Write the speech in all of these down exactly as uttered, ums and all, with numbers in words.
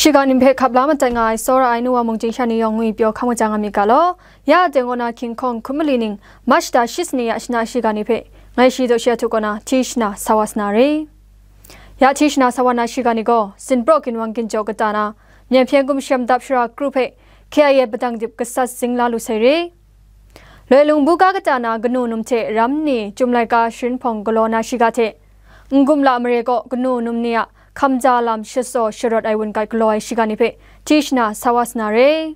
Shiga ning hpe hkap la madat nga ai, tsawra ai nu wa mung chyingsha ni yawng ngwi pyaw hkam kaja nga myit ga law. Ya teng kaw na King Kong hkun mali ning, March da shi sani a shana shiga ni hpe, ngai shi daw shi a htu kaw na hti shana sa wa sa na re. Ya hti shana sa wa na shiga ni gaw, Sinpraw ginwang ginjaw kata na, Myen hpyen gumshem dap shara kru hpe, K I A padang dip gasat zing la lu sai re. Loi lung buga kata na kanu num hte ram ni Chyum laika sharin hpawng galaw na shiga hte, N-gumla mare kaw kanu num ni a hkamja lam shatsaw sharawt ai wungat galaw ai shiga ni hpe hti shana sa wa sa na re.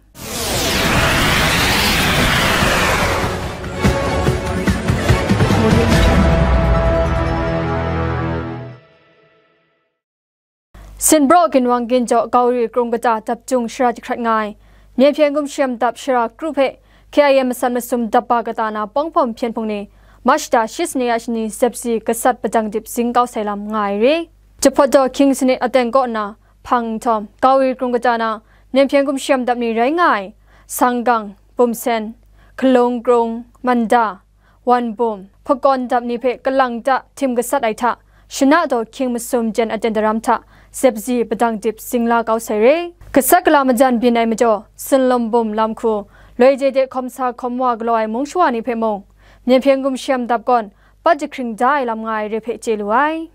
Sinpraw ginwang ginjaw Gauri krung kata dap jung shara jahkrat nga ai, Myen hpyen gumshem dap shara kru hpe K I A masat masum dap ba kata na pawng hpawm hpyen hpung ni, March da shi sani a shani zep si gasat padang dip zing kau sai lam nga ai re. Jahpawt daw hkying sanit aten kaw nna hpang nhtawm, Gauri krung kata na Myen hpyen gumshem dap ni rai nga ai, Sanggang, Bumsen, Hkalung krung, Manda, Wanbum, Hpakawn dap ni hpe kalang ta htim gasat ai hta, shana daw hkying masum jen aten daram hta, zep si padang dip zing la kau sai re. Gasat gala majan byin ai majaw, Sinlawm bum lam hku, loi je de hkawm sa hkawm wa galaw ai mung shawa ni hpe mung, Myen hpyen gumshem dap gawn, pat jahkring da ai lam nga ai re hpe chye lu ai.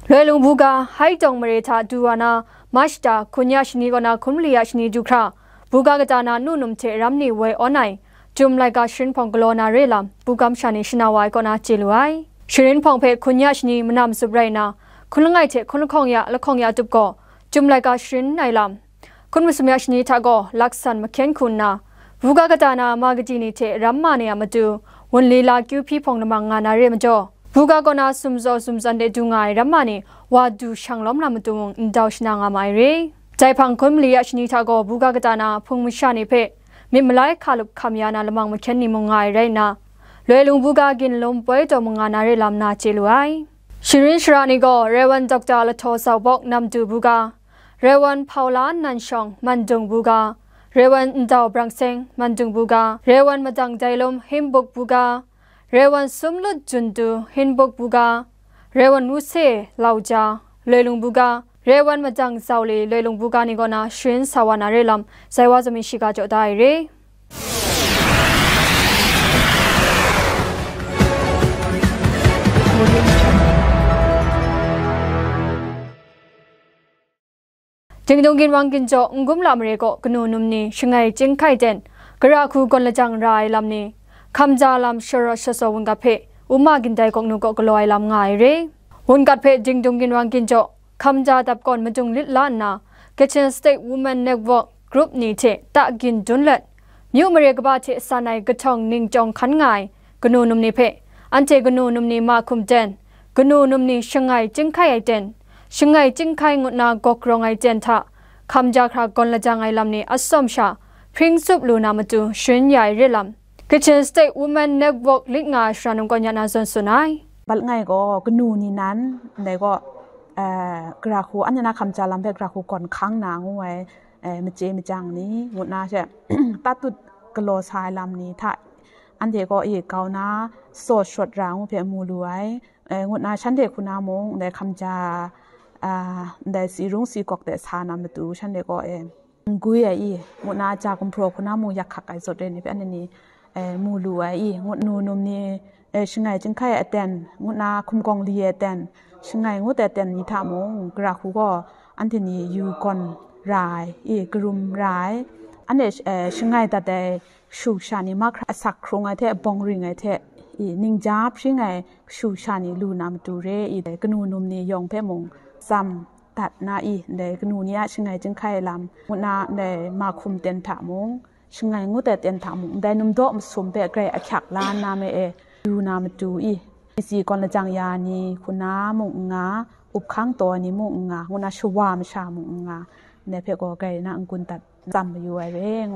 Loi lung buga, Haitawng mare hta du wa na, March da hkun ya shani kaw na hkun mali ya shani du hkra, buga kata na nu num hte ram ni woi awn ai, Chyum laika sharin hpawng galaw na re lam, buga masha ni shana wa ai kaw na chye lu ai. Sharin hpawng hpe hkun ya shani mana matsup rai nna, hkun langai hte hkun lahkawng ya lahkawng ya tup gaw, Chyum laika sharin ai lam, hkun masum ya shani hta gaw laksan mahkyen hku nna, buga kata na ma kadi ni hte ram ma ni a matu, wunli la kyu hpyi hpawng lamang nga na re majaw, buga kaw na sumzaw sumtsan de du nga ai ram ma ni wa du shang lawm na matu mung ndau shana nga ma ai re. Dai hpang hkun mali ya shani hta gaw buga kata na hpung masha ni hpe myit malai hka lup hkam ya na lamang mahkyen ni mung nga ai rai nna, loi lung buga ginlum poi taw mung nga na re lam na chye lu ai. Sharin shara ni gaw, Reverend Doctor Lahtaw Zaubawk Namdu buga, Reverend Hpaula Nanshawng Mandung buga, Reverend Ndau Brang Seng Mandung buga, Reverend Madang Dailum Hinbuk buga, Reverend Sumlut Jundu Hinbuk buga, Reverend Wuse Lauja Loilung buga, Reverend Madang Zauli Loilung buga ni kaw na sharin sa wa na re lam, Zaiwa Zumi shiga jaw da ai re. Dingdung ginwang ginjaw N-gumla mare kaw kanu num ni shangai chyinghkai ten, gara hku gawn lajang ra ai lam ni, hkamja lam sharawt shatsaw wungat hpe, Uma Gindai Gawknu kaw galaw ai lam nga ai re. Wungat hpe Dingdung ginwang ginjaw, hkamja dap gawn madung lit la nna, Kachin State Women Network Group ni hte ta gin dun let, myu mare kaba hte san ai kahtawng ningchyawng hkan nga ai kanu num ni hpe, anhte kanu num ni mahkum ten, kanu num ni shangai chyinghkai ai ten, shangai chyinghkai ngut na gawk rawng ai ten hta, hkamja hkra gawn lajang ai lam ni atsawm sha hpring tsup lu na matu sharin ya ai re lam, Kachin State Women Network lit nga ai sara num kaw nya na zawn tsun ai. Bat ngai gaw kanu ni nan, ndai gaw, eh, gara hku, anhte na hkamja lam hpe gara hku gawn hkang na ngu ai, eh, machye machyang ni, ngut na she, tatut galaw sa ai lam ni hta, anhte gaw e kau na, tsaw shawt ra ngu hpe mu lu ai, eh, ngut na shanhte hku na mung, ndai hkamja, ah, ndai si rung si gawk de sa na matu, shanhte gaw, eh, n gwi ai i, ngut na ja gumhpraw hku na mung yak hkak ai zawt re ni hpe, anhte ni, eh, mu lu ai i, ngut nu num ni, eh, shangai chyinghkai aten, ngut na hkum gawng li aten, shangai ngut ai aten ni hta mung, gara hku gaw anhte ni yu gawn ra ai i, karum ra ai. Anhte, eh, shangai dat ai shu sha ni mahkra asak hkrung ai hte, bawng ring ai hte, i, ningja hpring ai shu sha ni lu na matu re i, kanu num ni yawng hpe mung tsam dat na i, ndai kanu ni a shangai chyinghkai lam, ngut na ndai mahkum ten hta mung, shangai ngut ai ten hta mung, ndai numdaw masum hpe grai ahkyak la nna me e, yu na matu i, isi gawn lajang ya ni hku na mung n nga, up hkang taw ai ni mung n nga, ngut na shawa masha mung n nga, ndai hpe gaw grai na n-gun dat tsam mayu ai re.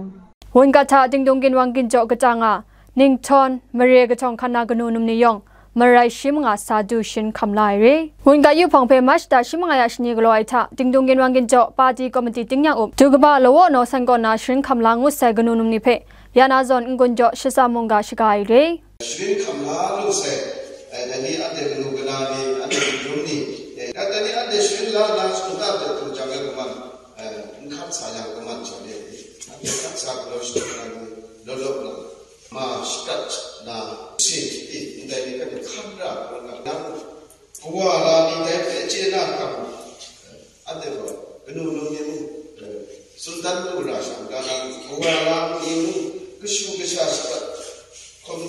Wungat hta Dingdung ginwang ginjaw kata nga, Ninghtawng, Mare kahtawng hkan na kanu num ni yawng, marai shi manga sa du sharin hkam la ai re. Wungat yu hpawng hpe March da shi manga ya shani galaw ai hta, Dingdung ginwang ginjaw, Party Committee tingnyang up, du kaba law naw san kaw na sharin hkam la ngut sai kanu num ni hpe, Ya na zawn n-gun jaw shasa mungga shaga ai re. Sharin hkam la lu sai, eh, dai ni anhte kanu kana ni, anhte hkrum ni, eh, dai ni anhte sharin la na shingkang de htung jang e kaman, eh, n hkan sa yang kaman jang e, anhte hkan sa galaw shingkang ni, lawt lawt na, ma shakrat na, shi, i, ndai ni hpe hkan ra, hkan ra, nang, Kawa la ni dai hpe chye na hkam, anhte gaw kanu num ni mung, eh, tsun dan lu ra shang, ga na mung, kawa la ni mung, kashu kasha shakrat hkawm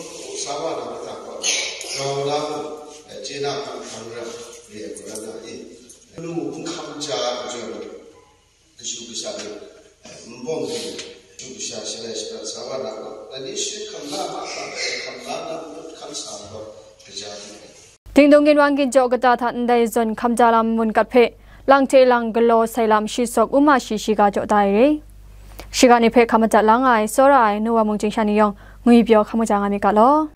sa wa na mata gaw, grau la mung, eh, chye na hkam hkang ra, re ai hkrum na i? Kanu n hkam ja ai majaw, kashu kasha ni, eh, nbawng hte, kashu kasha shalai shaprat sa wa na gaw, dai ni shi hkam la ma hkam ai hkam la na malut hkan sa gaw, kaja hte. Dingdung ginwang ginjaw kata hta ndai zawn hkam ja lam mun kat hpe, lang hte lang galaw sai lam shi sawk u ma shi shiga jaw da ai re. Shiga ni hpe hkam majat lang ai, tsawra ai, nu wa mung chyingsha ni yawng, ngwi pyaw hkam kaja nga myit ga law.